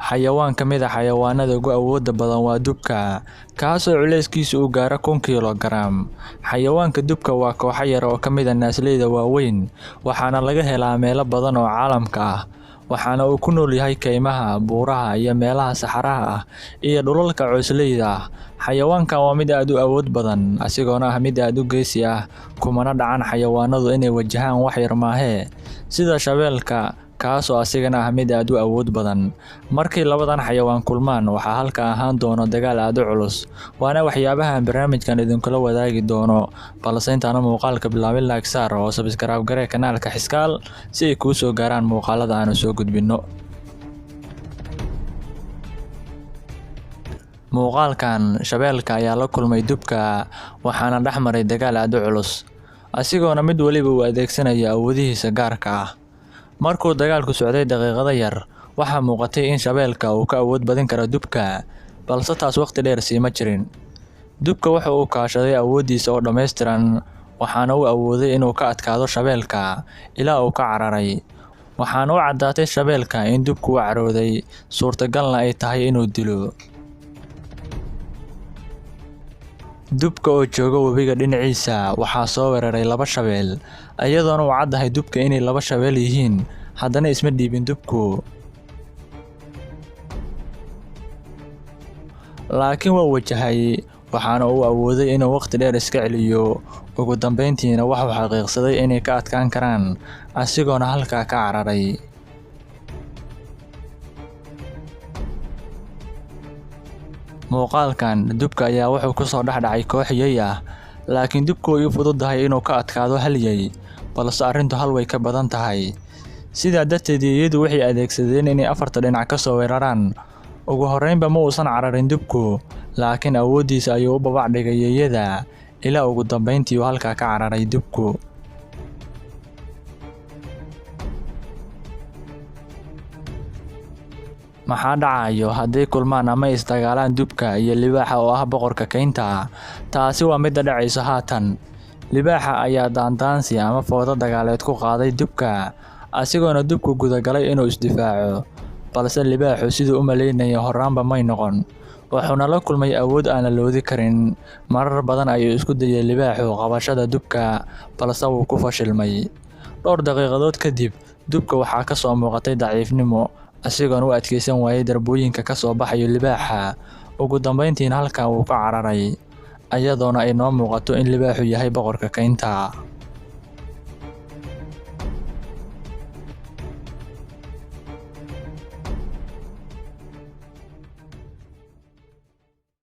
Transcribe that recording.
Xayawaan ka mid ah xayawaanada ugu awoodda badan waa dubka, kaasoo culeyskiisu uu gaaro 1000 kiilogaraam. Xayawaanka dubka waa kooxo yar oo ka mid ah naasleyda waaweyn, waxaana laga helaa meelo badan oo caalamka ah. Waxaana uu ku nool yahay kaymaha, buuraha iyo meelaha saxaraha ah iyo dhulalka coosleyda ah. Xayawaankan waa mid aad u awood badan, asigoona ah mid aad u geesi ah, kumana dhacan xayawaanadu inay wajahaan wax yar maahee, sida shabeelka, kaasoo asigana ah mid aad u awood badan. Markay labadan xayawaan kulmaan, waxaa halka ahaan doono dagaal aad u culus, waana waxyaabaha aan barnaamijkan idinkula wadaagi doono. Balse intaana muuqaalka bilaabin, like saar oo subscribe garee kanaalka Xiskaal si ay kuu soo gaaraan muuqaalada aanu soo gudbinno. Muuqaalkan shabeelka ayaa la kulmay dubka, waxaana dhex maray dagaal aad u culus, asigoona mid waliba uu adeegsanayo awoodihiisa gaarka ah. Markuu dagaalku socday daqiiqado yar, waxaa muuqatay in shabeelka uu ka awood badin karo dubka, balse taas waqti dheer siima jirin. Dubka waxa uu kaashaday awooddiisa oo dhammaystiran, waxaana uu awooday inuu ka adkaado shabeelka ilaa uu ka cararay. Waxaana u caddaatay shabeelka in dubku u carooday, suurtagalna ay tahay inuu dilo. Dubka oo jooga webiga dhinaciisa waxaa soo weeraray laba shabeel, iyadoona uu caddahay dubka inay laba shabeel yihiin, haddana isma dhiibin dubku. Laakiin waa wajahay, waxaana uu awooday inuu waqti dheer iska celiyo. Ugu dambeyntiina wuxuu xaqiiqsaday inay ka adkaan karaan, asigoona halkaa ka cararay. Muuqaalkan dubka ayaa wuxuu ku soo dhex dhacay koox yey ah, laakiin dubku way u fududahay inuu ka adkaado hal yey, balse arrintu hal way ka badan tahay. Sidaa darteed yeyadu waxay adeegsadeen inay afarta dhinac ka soo weeraraan. Ugu horreynba ma uusan cararin dubku, laakiin awooddiisa ayuu u babac dhigay yeyada ilaa ugu dambeyntii uu halkaa ka cararay dubku. Maxaa dhacayo hadday kulmaan ama isdagaalaan dubka iyo libaaxa oo ah boqorka kaynta? Taasi waa midda dhacayso haatan. Libaaxa ayaa daandaansi ama foodo dagaaleed ku qaaday dubka, asigoona dubku gudagalay inuu isdifaaco. Balse libaaxu siduu u malaynayay horraanba may noqon, wuxuuna la kulmay awood aan la loodi karin. Marar badan ayuu isku dayay libaaxu qabashada dubka, balse wuu ku fashilmay. Dhowr daqiiqadood kadib, dubka waxaa ka soo muuqatay daciifnimo, asigoona u adkeysan waayay darbooyinka ka soo baxayo libaaxa. Ugu dambeyntiina halkaa wuu ka cararay, iyadoona ay noo muuqato in libaaxu yahay boqorka kaynta.